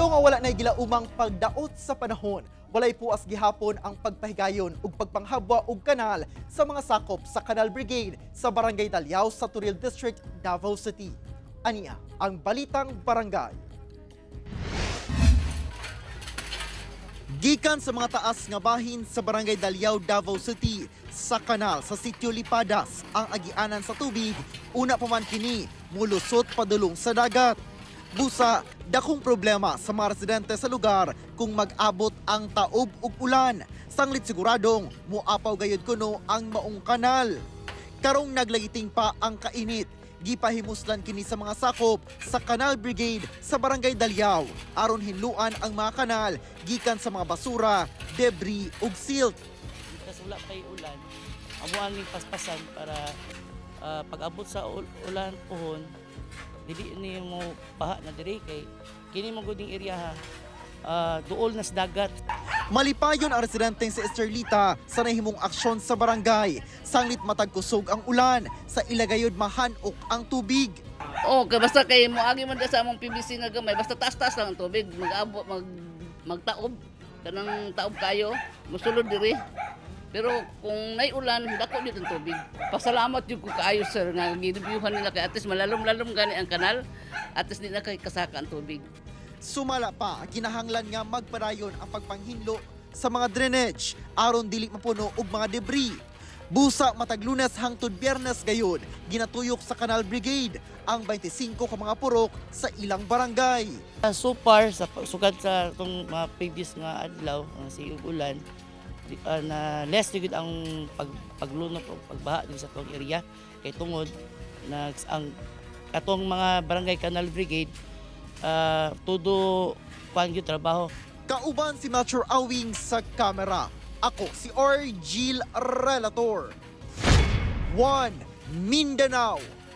Sayo nga wala na gilaumang pagdaot sa panahon, walay puas gihapon ang pagpahigayon ug pagpanghabwa og kanal sa mga sakop sa Canal Brigade sa Barangay Daliao sa Toril District, Davao City. Aniya ang Balitang Barangay. Gikan sa mga taas nga bahin sa Barangay Daliao, Davao City, sa kanal sa Sitio Lipadas ang agianan sa tubig, una pa man kini mulusot padulong sa dagat. Busa, dakong problema sa mga residente sa lugar kung mag-abot ang taob ug ulan. Sanglit siguradong muapaw gayud kuno ang maong kanal. Karong naglagiting pa ang kainit, gipahimuslan kini sa mga sakop sa Canal Brigade sa Barangay Daliao aron hinluan ang mga kanal gikan sa mga basura, debris ug silt. Kasi wala pa'y ulan, amo ang paspasan para pag-abot sa ulan pohon, dili ni mo baha na diri kay kini mo guding area ha, duol na sa dagat. Malipayon ang residenteng si Esterlita sa nahimong aksyon sa barangay. Sanglit matag kusog ang ulan, sa ilagayod mahanok ang tubig. Oh, kay basta kay moagi man sa among PVC nga gamay, basta taas-taas lang ang tubig, mag-abot magtaob kanang taob kayo, mosulod diri. Pero kung nay ulan, dako dito ang tubig. Pasalamat jud ko kaayo, sir, nga gireviewhan nila kay at least malalom-lalom gani ang kanal, at least di na kay kasaka ang tubig. Sumala pa, kinahanglan nga magpadayon ang pagpanghinlo sa mga drainage aron dili mapuno og mga debris. Busa matag Lunes hangtod Biyernes gayon, ginatuyok sa Canal Brigade ang 25 ka mga purok sa ilang barangay. So far sa sukad sa itong mga previous nga adlaw ang siug ulan, na less gud ang paglunok o pagbaha din sa atong area kay tungod na ang atong mga Barangay Canal Brigade todo kuan gyud trabaho. Kauban si Melchor Awing sa kamera. Ako si Orgil Relator. 1 Mindanao.